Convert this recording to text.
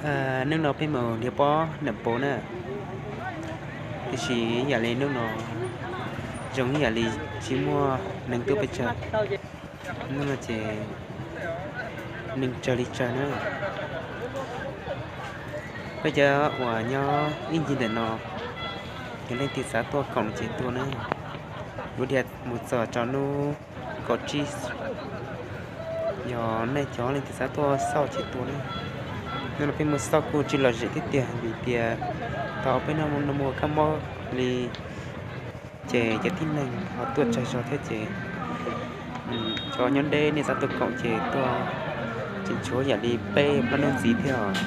Hnub no peb mus nrhiav pob nram pov na, tiam sis yam li hnub no zoo ib yam li tsis muaj neeg tuaj peb tsawg. Hnub no ces neeg tsawg li tsawg na. Peb cov uas nyob ib ncig ntawm no, yog leej twg xav tuaj koom ces tuaj na. Kuv dhia mus txog rau hnub kaum tsib, yog nej cov leej twg xav tuaj xauj ces tuaj na. Hnub no peb mus xauj kuj tsis lom zem thiab tiag vim tias tau peb no mus kab mob li, ces cov tib neeg ho tuaj tsawg zog thiab ces cov nyob deb nej xav tuaj koom ces tuaj, tseem tshuav yam li peb plaub hnub ntxiv thiab os.